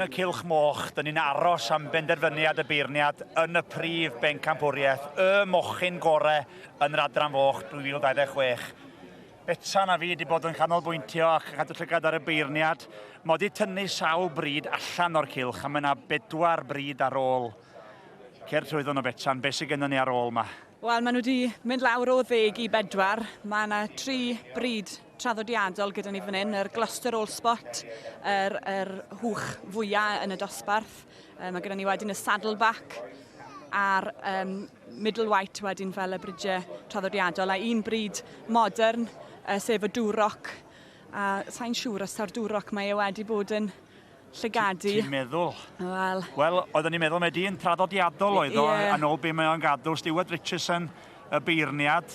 Y cylch moch, dyn ni'n aros am benderfyniad y beirniad yn y prif bencampwriaeth, y mochyn gore yn yr adran foch 2026. Betsan a fi wedi bod yn canolbwyntio ac yn cadw llygad ar y beirniad. Mae wedi tynnu sawl bryd allan o'r cylch a mae yna bedwar bryd ar ôl. Cer trwyddo nhw Betsan, beth sydd gennym ni ar ôl yma? Wel, maen nhw wedi mynd lawr o ddeg i bedwar. Mae yna tri bryd traddodiadol gyda ni fan hyn, yr Gloucester All Spot, yr, yr hwch fwyaf yn y dosbarth. Mae gyda ni wedyn y Saddleback a'r um, Middle White wedyn fel y bridiau traddodiadol, a un bryd modern, sef y Duroc. A sa'n siŵr os ta'r Duroc mae e wedi bod yn llygadu. Ti'n meddwl? Wel. Wel, oeddwn i'n meddwl mae dyn traddodiadol oedd o, yeah. yn ôl be mae o'n gadw. Stuart Richardson, y beirniad,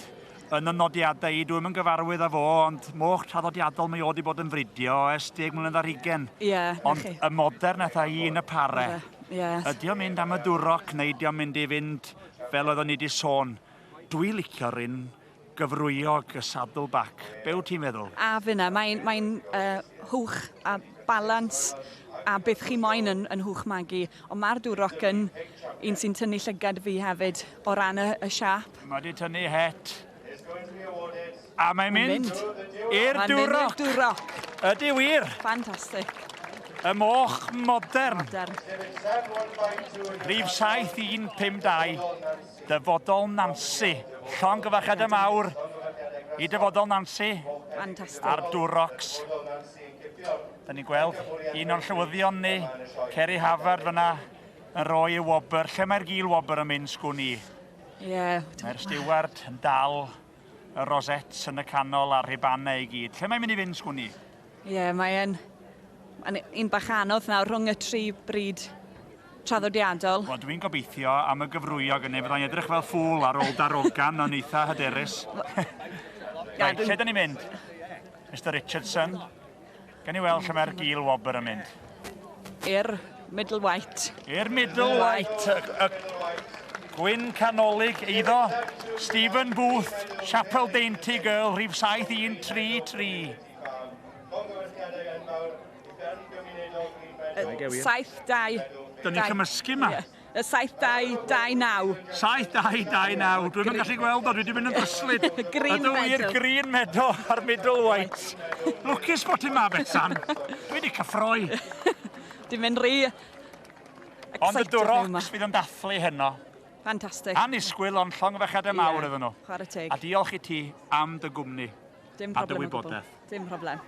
yn y nodiadau i, dwi'n yn gyfarwydd â fo, ond moch traddodiadol mae o wedi bod yn fridio ers 10 mlynedd ar hugen. Ie, yeah, Ond y modern eitha un y pare. Yes. Ydy o'n mynd am y Duroc neu ydy o'n mynd i fynd fel oeddwn ni wedi sôn? Dwi licio'r un gyfrwyog y saddleback. Be wyt ti'n feddwl? A finna, mae'n mae hwch a balans a beth chi moyn yn, yn hwch magu. Ond mae'r Duroc yn un sy'n tynnu llygad fi hefyd o ran y, y siap. Mae wedi tynnu het. A mae'n mynd, mynd. i'r Duroc. Duroc. Ydy wir. Fantastic. Y moch modern. Modern. Rhif 7152. Dyfodol Nansi. Llongyfarchiadau mawr i Dyfodol Nansi. Fantastic. A'r Durocs. Da ni'n gweld un o'r llywyddion ni, Ceri Havard fyna, yn rhoi y wobr. Lle mae'r gil wobr yn mynd, sgwn i? Ie. Yeah. Mae'r steward yn dal y rosettes yn y canol a'r rhubanau i gyd. Lle mae'n mynd i fynd, sgwn i? Ie, yeah, mae'n un bach anodd nawr rhwng y tri bryd traddodiadol. Wel, dwi'n gobeithio am y gyfrwyog yna, fyddai'n edrych fel ffŵl ar ôl darogan, o'n eitha hyderus. Right, lle dyn ni'n mynd? Mr Richardson, gen i weld lle mae'r gil wobr yn mynd. I'r Middle White. I'r Middle White, y, y gwyn canolig eiddo Stephen Booth, Chapel Dainty Girl, rhif 7133. 7, 2... Dyn ni'n cymysgu yma. Y 7, 2, 2, 9. 7, 2, 2, 9. Dwi'n mynd gallu gweld o, dwi wedi mynd yn dryslyd. Green Ydw Meadow. Ydw i'r Green Meadow a'r Middle White. Lwcus bod ti'n ma, Betsan. Dwi wedi cyffroi. Dwi'n mynd rhy Ond y Durocs fydd yn dathlu heno. Fantastic. Annisgwyl ond llongyfarchiadau mawr iddyn nhw. Chwarae teg. A diolch i ti am dy gwmni. Dim A dy problem o gwbl. wybodaeth. Dim problem.